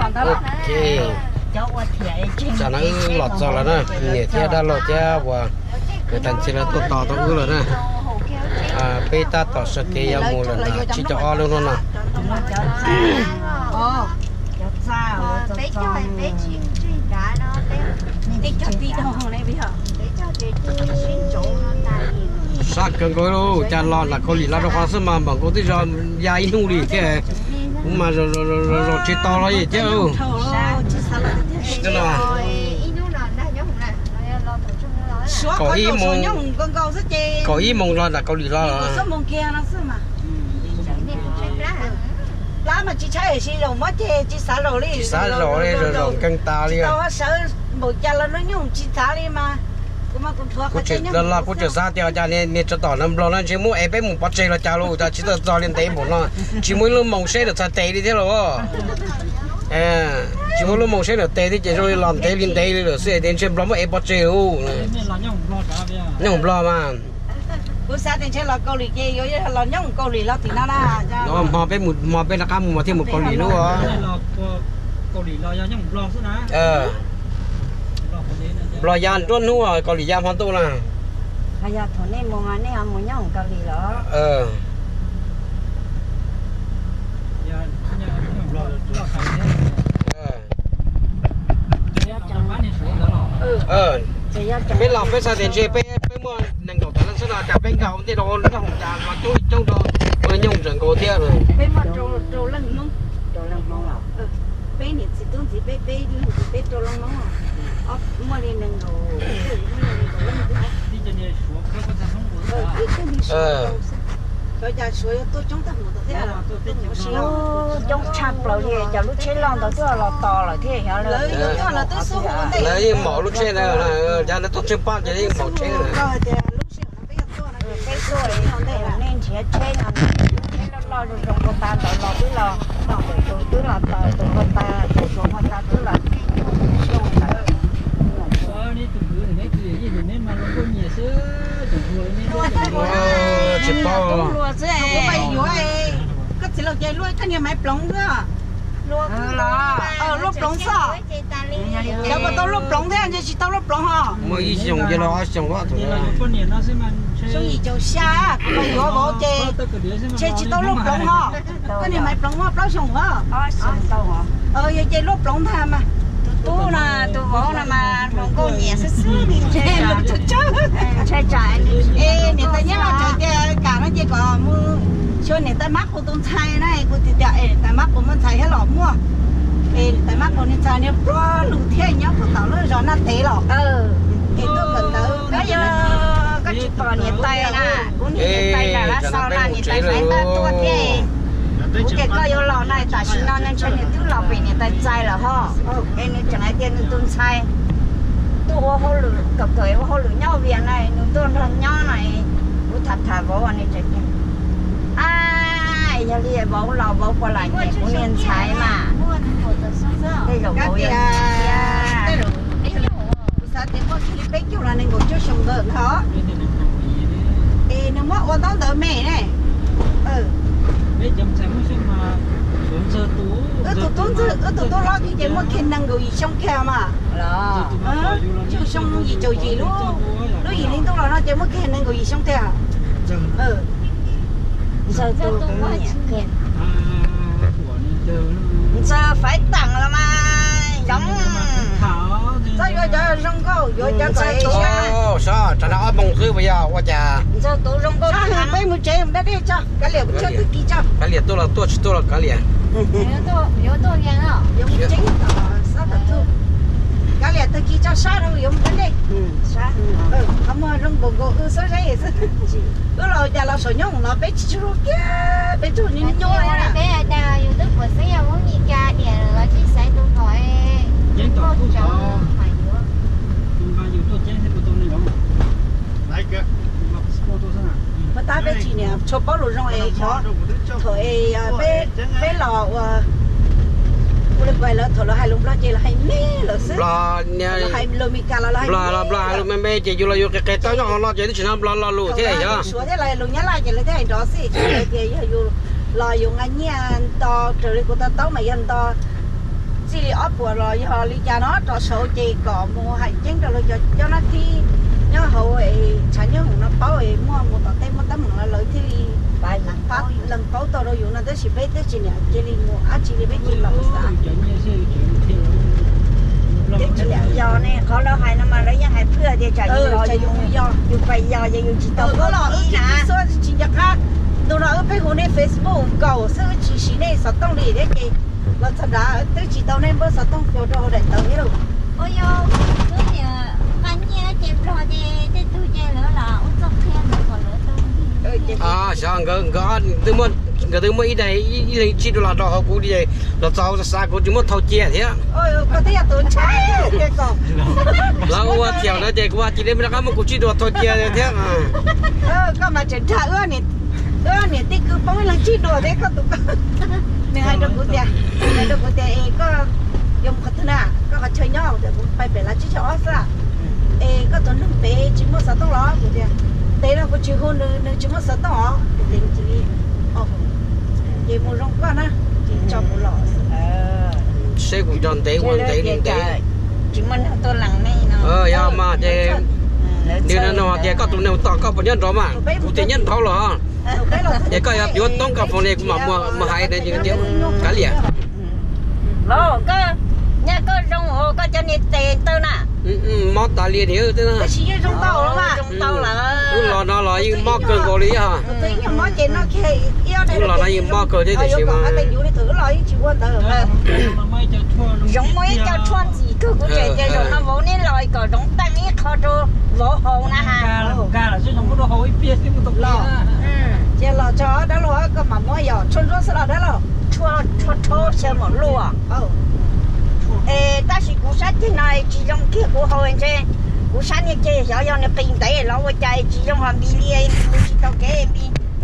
Ok, tam no wb los txog lawm na, niam thiab dab laug thiab uas nkawd tag nrho lawv tuaj tos tau wb lawm na. Peb tab tom sawv kev yuav mus lawm na, tsib caug ob lub hnub no. Sab kawg nkaus li, cas los nram Kaus Lim los rau qhov xwb mas npaum nkaus twb zoo ya ib hnub li thiab. Kuv mas zoo tsis tau los thiab. Kaum ib moos, kaum ib moos los nram Kaus Lim los. Plab mas tsis tshaib, tsis zaum muab ceg, tsis xav zaum li, tsis xav zaum li, zaum zaum nkeeg tas li. Tsis tau sawv npaum cas los nyooj tsis txav li mas. Kuv tseem xav tias cas niag tsov tom no Nplog no ntshe muab ev peb mus pov tseg los cas los cas tsis tau txog li ntev npaum no, tsis muaj ib lub moos seb nws txhais tes li thiab los. Tsis muaj lub moos seb nws tes thiab ces zoo li los ntev li ntev li lawm xwb es ntshe Nplog muab ev pov tseg lawm. Nyooj Nplog mas. Kuv xav tias ntshe los Kaus Lim ces yuav los nyooj Kaus Lim los tim no na. Hmo peb mus, hmo peb rov qab mus mas thiaj mus Kaus Lim lub. Nplog ya nruab hnub, Kaus Lim ya hmo ntuj na. Yog thaum nej mus mas nej ho mus nyob Kaus Lim los? Peb los peb xav tias ntshe peb, peb muaj nees nkaum tawm leej xwb no cas peb nkag ua ntej rau lub hoos cas los coob li coob rau, ua nyooj ntawm nkaus thiab. Peb muaj rau leej Hmoob. Peb niam txiv tub ntxiv peb, peb leej txiv peb rau leej Hmoob. Muaj li nees nkaum, muaj li nees nkaum leej. Cov cas Suav yuav tuaj coob tag mus thiab. Coob tshaj plaws li, cov lub tsheb loj ntawd twb los tos lawm thiab. Lawv yeej maum lub tsheb na, cas lawv tuaj tsheb pab ces yeej maum tsheb na. Peb tuaj, nej nrhiav tsheb no, tsheb loj loj zoo zoo ko tas ntawd los twb los, tus twb los tos tus ko tas, tus Suav ko tas twb los. Tsis paub. Koj txiv laus ces luaj koj niag maiv ploov xwb. Luaj ploov xwb. Cov puas tau luaj ploov thiab ntshe tsis tau luaj ploov ho. Muaj ib xyoos ces los ob xyoos. Xyoo yim caum xya kuv los yuav vauv ces ntshe tsis tau luaj ploov ho. Koj niag maiv ploov muaj plaub xyoos os. Yog ces luaj ploov ntag mas. Tus tub no, tus vauv no mas hluas nkauj nyiam xwb xwb li. Niam tais nyob los tseem tias kam no ces kom mus xyuas niam tais Mab Qus tus ntxhais na, kuv txiv tias es niam tais Mab Qus muaj ntxhais thiab los muaj. Es niam tais Mab Qus niag ntxhais niag pluag lug thiab nyob puag tom lub zos Naj Tev los. Es tuaj kawm ntawv. Koj tsis pom niam tais na, kuv niam tais nram Lab Xaus na, niam tais Faiv Tag tuaj thiab. Kuv tias koj yuav los na, tam sim no ntshe nws twb los pem niam tais txais lawm ho. Es nws tseem hais tias nws tus ntxhais tuaj ua hauj lwm, kawm kawm ua hauj lwm nyob Vias na, nws tuaj nrog nyob no. Kuv tham tham vauv nws tseem tias, a, yog li vauv los vauv puas lam nyiam kuv niag ntxhais mas. Tej zaum vauv yog tias, kuv xav tias muaj kiag li peb caug los nees nkaum cuaj xyoo ntawd ntag. Es nws muab ua ntaub ntawv me ne. Wb tus tub ntxawg, wb tus tub hlob kiag ces muaj kiag nees nkaum yim xyoo kiag mas. Cuaj xyoo yim caum yim lub, lub Yim Li ntuj los no ces muaj kiag nees nkaum yim xyoo tiag. Ntxawg tus, ntxawg Faiv Tag los mas yoov. Txhob yuav cov zoo nkauj, yuav cov kom sab. Sab, tsam no ob moos xwb puas yog ua cas? Ntxawg tus zoo nkauj, peb mus tsev mus da dej tso, kav liam mus tshawb tag kis tso. Kav liam tuaj los tuaj, tsis tuaj los kav liam. Yuav mus tsev tom sab tom txuj. Kav liam tag kis tso, sab rau yuav mus da dej. Qhov muag zoo nkaus nkaus wb xub zeb xwb. Wb los cas los saum nyob los peb tsis tshua kiag, peb tsuas nyuaj nyuaj. Puas tab peb tsis niam tshua paub lus zoo es xyov thaum es peb, peb los ua, ua li kuv hais lawv thaum lawv hais lus Nplog ces lawv hais me lawm xwb. Lawv hais lus Meskas los lawv hais Nplog, Nplog hais lus me me ces yus los yus qis qis tau nyob hauv no ces twb tsis hnov Nplog lo lus thiab yog. Suav thiab los lus Nyab Laj ces lawv thiaj hais nrov xwb, tsis hais tias yog yus los yus nqa nyiaj nto raws li kuv to taub mas yog nto Txij li ob puas los yog li cas no rov saud ces kom mus hais ceeb rau lawv cov nab thib nyob hauv es tshav nyob hauv no paub es muaj mus tom tej muaj teeb meem los lawv thiaj li lees paub tau rau yus no, tab sis peb twb tsis niam cia li mus dab tsi li, peb cia li los xav. Twb tsis yog ne, qhov lawv hais no mas lawv yeej hais pwj tias tsam yus, yus pais yos ces yus tsis tau los ib na. Tsis nco qab, ntu no wb pheej hu nej Facebook nkaus xwb, wb tsis siv nej xov tooj li thiab ces los txog nrad twb tsis tau nej npawb xov tooj rau hauv daim ntawv thiab lauj. Ua yog, wb niam nqa nyiaj ces Nplog ces tej tug ces lawv los ua txoj qhia ntawd kom lawv tau. Xyov nkawd, nkawd twb muaj ib daim, ib leeg tsib dollar rau hauv kuv li, los txog hauv xav kuv tsis muab thau cia thiab. Koj twb yog tus ntshai tias kom lawv ua thiam ntawd ces kuv cia li rov qab muab kuv tsib dollar thau cia thiab. Koj mas tseem dag wb niam tij kwv poob ib leeg tsib dollar thiab koj tus koj. Nws hais rau kuv tias, hais rau kuv tias es koj yuav mus qhov twg na, koj qhov chaw nyob, kuv tias kuv pais pem Lav Tsib Caug Ob xwb. Es koj tus neeg pem tsis muaj xov tooj los? Kuv tias ntev no kuv tsis hu nws, nws tsis muaj xov tooj os. Kuv tias cia li, ces mus zoo koj na, ces tso kuv los. Seb kuv nco ntev ua ntev li ntev. Tsis muaj neeg tuaj lees nej no. Yog mas ces nws no tias koj tus neeg tom koj puas nyob nraud mas, kuv tias nyob nraud los. Es koj yog yuav toob kas foos li kuv mam mus hais na, kav liam. Vauv, koj, nyaj koj zoo os, koj cov niag tes tawg na. Mob tas li ni. Tab sis yeej zoo tau lawm. Wb los no los yeej mob kawg nkaus li os. Wb los no yeej mob kawg thiab tiam sis mas. Zoov muaj ib co tshuaj ntxim kawg, kuv tseem tias zaum no vauv neb los kom zoov teej ib qho rau vauv haus na has. Los, cia los tso dab laug, koj mam muab yog tshuaj ntsuab xwb los dab laug? Tshuaj, tshuaj rhaub xyaw maum luaj. Es tab sis kuv sab ceg no tsis zoo kiag kuv haus ntshe, kuv sab niag ceg xyov yog nws qis ntev los ua cas tsis zoo, ho npis li npis tsis tau kev npis.